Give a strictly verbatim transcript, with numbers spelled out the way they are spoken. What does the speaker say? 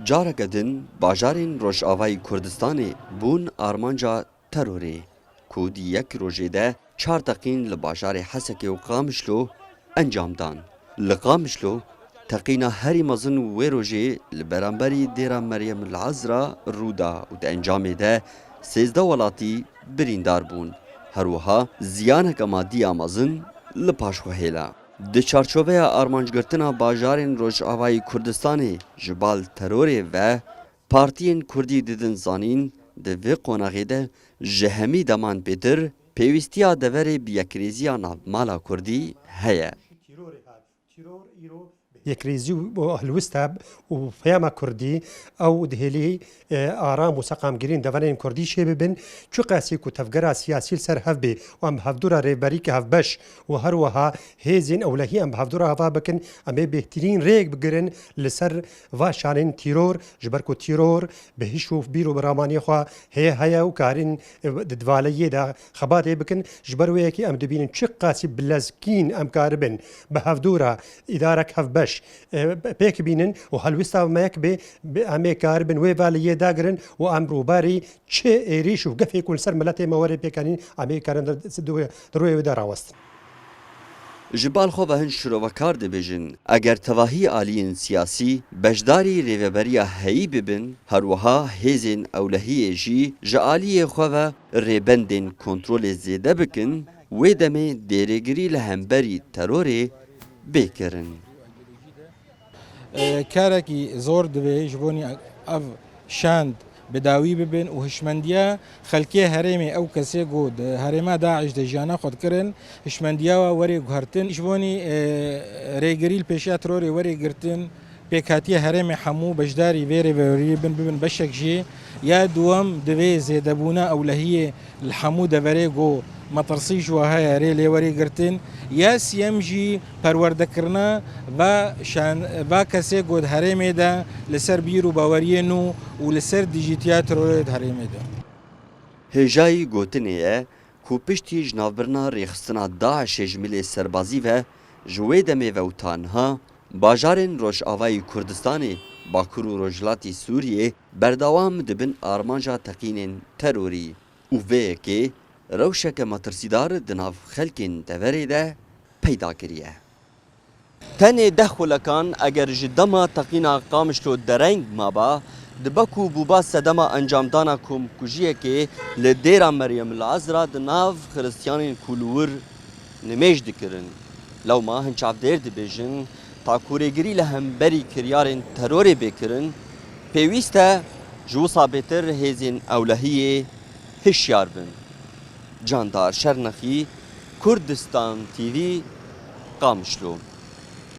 Careke din bajarên Rojavayî Kurdistanê bûn armanca terorê, ku di yek rojê de çar teqîn li bajarê Hesekê û Qamişlo encam dan. Li Qamişlo teqîna herî mezin wê rojê li beramberî dêra Meryem El Ezra rû da û di encamê de sêzdeh welatî birîndar bûn. Her wiha ziyaneke madî ya mezin li paş xwe hêla. Di çarçoveya armancgirtina bajarên Rojavayî Kurdistanê ji bal terorê ve, partiyên kurdî didin zanîn, di vê qonaxê de ji hemî deman pêtir pêwîstiya deverê bi yekrêziya navmala kurdî heye. Yekrêzî û helwista û peyama kurdî ew dihêlî e, aram û seqamgirîn deverên kurdî çê bibin. Çiqasî ku tevgera siyasî li ser hev bê û em bi hevdû re rêveberîke hevbeş û her wiha hêzên ewlehî em bi hevdû re heva bikin, em ê bêhtirîn rêk bigirin li ser va şanên tîror, ji ber ku tîror bi hiş û bîr û bi ramaniyê xwe heye heye û karîn e, di divaleyê de xebatê bikin. Ji ber wê yekê em dibînin çiqasî bi lezkîn em karibin bi hevdû re îdarek hevbeş e, pêk bînin û helwesta me yek bê, bi- em ê karibin wê valeyê dagirin û em rûberî çi êrîş û gefê ku li ser miletê me were pêkanîn, em ê karin di di rûyê wê de rawestin. Ji bal xwe ve hin şirovekar dibêjin, eger tevahî aliyên siyasî beşdarî rêveberiya heyî bibin, her wiha hêzên ewlehiyê jî ji aliyê xwe ve rêbendên kontrolê zêde bikin, wê demê dêrêgirî li hemberî terorê bê kirin. Karekî zor divê ji bo nî ev şand bi dawî bibin û hişmendiya xelkê herêmê, ew kesê ku di herêma DAIŞ de jiyana xwe dikirin, hişmendiya we were guhertin. Ji bo nî rêgirî li pêşiya terorê were girtin, pêkhatiya herêmê hemû beşdarî vê rêveberiyê bin, bibin beşek jê. Ya duwem, divê zêdebûna ewlehiyê li hemû deverê ku metirsî ji we heye rê lê were girtin. Ya siyem jî perwerdekirina va şan-, va kesê ku di herêmê de li ser bîr û baweriyê nû û li ser dijîtiya terorê di herêmê de. Hêjayî gotinê ye ku piştî jinavbirina rêxistina DAIŞê ji milê serbazî ve ji wê demê ve û ta niha bajarên Rojavayî Kurdistanê, Bakur û Rojhilatî Sûriyê berdewam dibin armanca teqînên terorî û vê yekê rewşeke metirsîdar di nav xelkên deverê de peyda kiriye. Tenê deh xulekan eger ji dema teqîna Qamişlo dereng maba, dibe ku bûba sedema encamdana komkujiyekê li dêra Meryem El Ezra di nav xiristiyanên ku li wir nimêj dikirin. Lewma hin çavdêr dibêjin, ta ku rêgirî li hemberî kiryarên terorê bê kirin, pêwîst e ji wisa bêtir hêzên ewlehiyê hişyar bin. Candar Şernexî, Kurdistan T V, Qamişlo.